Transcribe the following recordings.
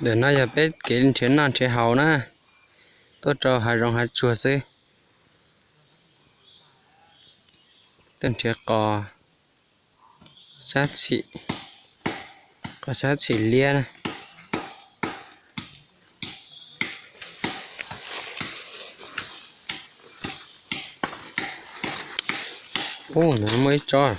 Ntawm no yog peb kev nrhiav noj nrhiav haus na, tuaj rau hav zoov hav tsuag xwb. Tuaj nrhiav qos, sab txhim, qos sab txhim liab na. Ub, no muaj ib tsob.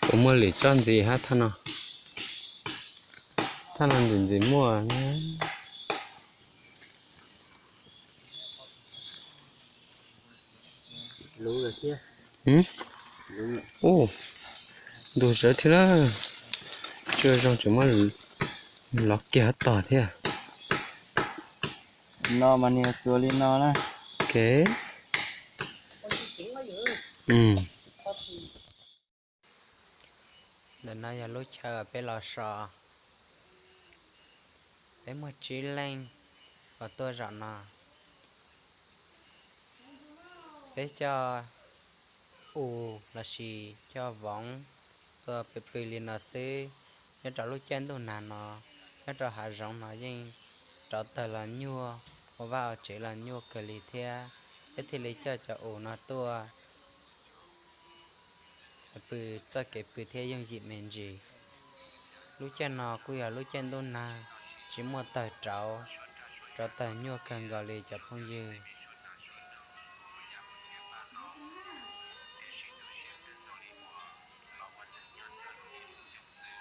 Puas muaj lwm tsob ntxiv hab thaj no? Thaj no ntxim ntxim muaj. Ub, ntug sawv thiab na. Tsis zoo tseem muab lov kiag tog thiab. No mas nws txuas li no na. Ok. Ntawm no yog lub chaw peb los so. Peb muaj tsib leej uas tuaj zaum no. Peb coj u lossis coj voov tuaj pw pw li no xwb. Nyob rau lub caij ntuj nag no, nyob rau hav zoov no yeej rauv taws los nyuaj, ua vaj ua tsev los nyuaj kawg li thiab. Peb thiaj li coj cov u no tuaj pw, txoj kev pw thiaj yooj yim me ntsis. Lub caij no kuj yog lub caij ntuj nag, tsis muaj tawg rauv, rauv taws nyuaj kawg nkaus li cov phooj ywg.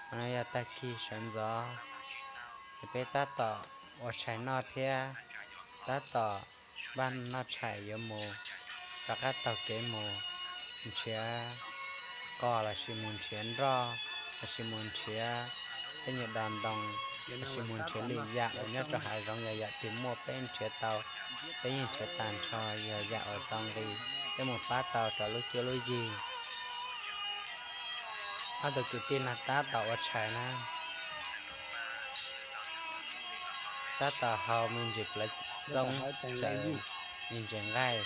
Qhov no yog tag kis sawv ntxov, es peb tab tom ua tshais noj thiab tab tom npaj noj tshais yuav mus rov qab taug kev mus nrhiav qos lossis mus nrhiav nroj lossis mus nrhiav tej nyuag dos ntoo lossis mus nrhiav lwm yam uas nyob rau hav zoov, yog yam twg muaj peb nrhiav tau, peb yeej nrhiav tag nrho, yog yam uas tau nqi peb mus pab tau rau lub cuab lub yig. Ob tug kwv tij no tab tom ua tshais na, tab tom hau me ntsis plawv txoob, me ntsis nqaij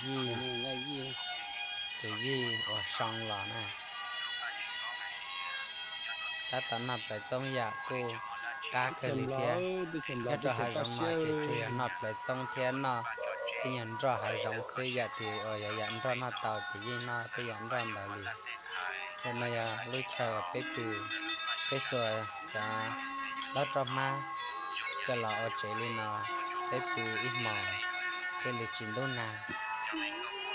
yij, tus yij uas soo los na. Tab tom noj plawv txoob yam kuj qab kawg li thiab. Nyob rau hav zoov no ces tsuas yog noj plawv txoob thiab noj tej nyuag nroj hav zoov xwb, yam twg uas yog yam nroj noj tau ces yeej noj tej yam nroj ntawd li. Ntawm no yog lub chaw uas peb pw, peb xuas cov ntaub roj hmab coj los ua tsev li no, peb pw ib hmos thiaj li tsis ntub nag.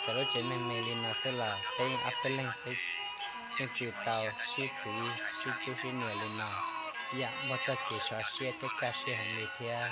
Txawm lub tsev me me li no xwb los peb yeej ob peb leeg peb yeej pw tau sib txiv sib cub sib nias li no, yam muaj txoj kev sov siab thiab kaj siab heev li thiab.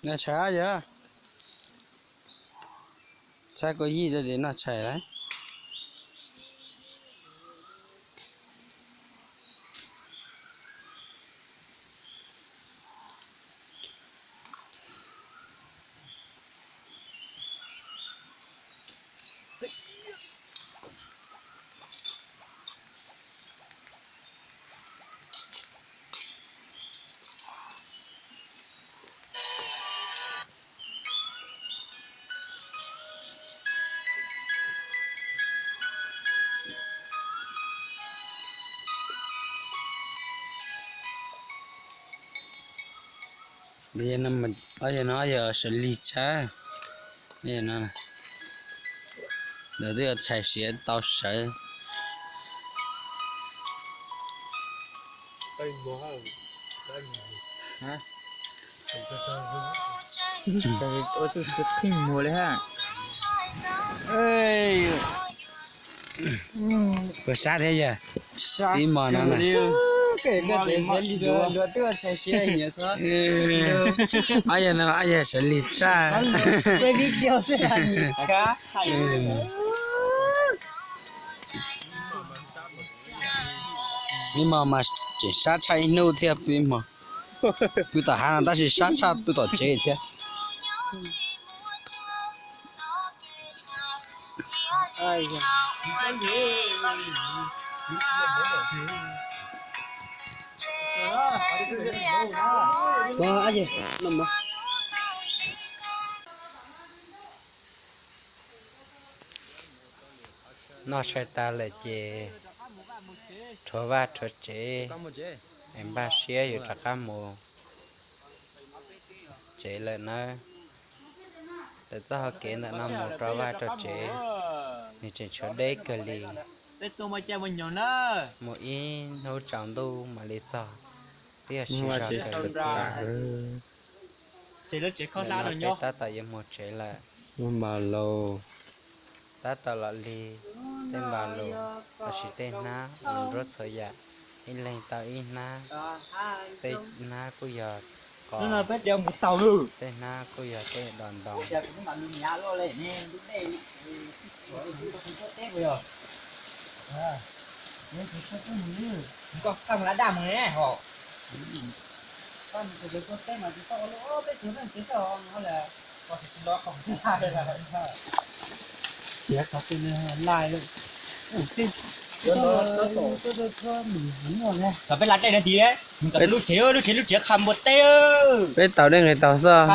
Noj tshais yog, saib kuv yij rau ces noj tshais lawm. Yog no yog sawv lig tshaj. Lawv twb yuav txhais siav tau sawv. Ua txuj tsis qhij muag li ha. Puas sab thiab yawg? Ib hmos no na. Luag twb ua txhais siav nyiam qhov. Ob yawg no ob yawg sawv lig tshaj. Ib hmos mas tseem sab tshaj ib hnub thiab pw ib hmos. Pw tom hav no tab sis sab tshaj pw tom tsev thiab. Noj sai tas lawm ces rhuav vaj rhuav tsev, es npaj siab yuav rov qab mus tsev lawm nawb. Lawv txoj hau kev ntawm no mus rau vaj rau tsev, nws tseem tshuav deb kawg li. Mus ib hnub tsaus ntuj mam li txog, twb yog siv zog kawg li thiab. Peb tab tom yuav mus tsev lawm. Tab tom los lig tej npas lus, los sis tej hnab ua nruab txhua yam, ib leeg tau ib hnab. Tej hnab kuj yog qos, tej hnab kuj yog tej dos ntoo. Peb la dej no tias, lub tsev, lub tsev, lub tsev qha npua teb. Peb tau dej nqis tau xwb.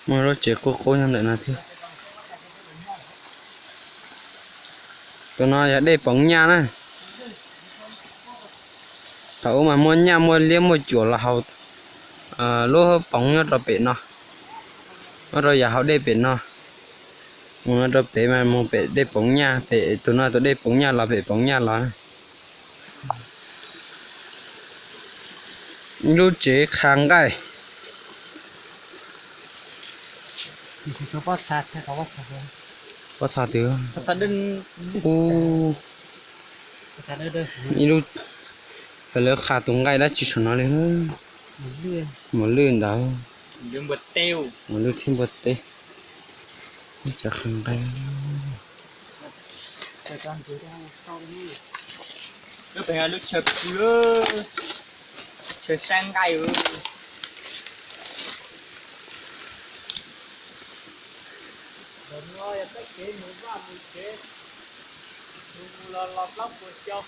Muaj lub tsev qub qub nyob ntawm no thiab. Tus no yog dej poov nyaj na. Thaum ub mas muaj nyaj muaj liab muaj cuam los haus lub poov nyob rau pem no, nyob rau yav haus dej pem no. Mus no rau pem mas mus pem dej poov nyaj, pem tus no tus dej poov nyaj los pem poov nyaj los. Lub tsev qha nqaij. Pob txha twg? Ub, ib lub, lawv qha tus nqaij dab tsi saum no li. Mos lwj ntawd. Mos lwj thiab npua teb. Cov qha nqaij. Lub chaw pw, chaw saib nqaij. Los los plaub puas xyoo.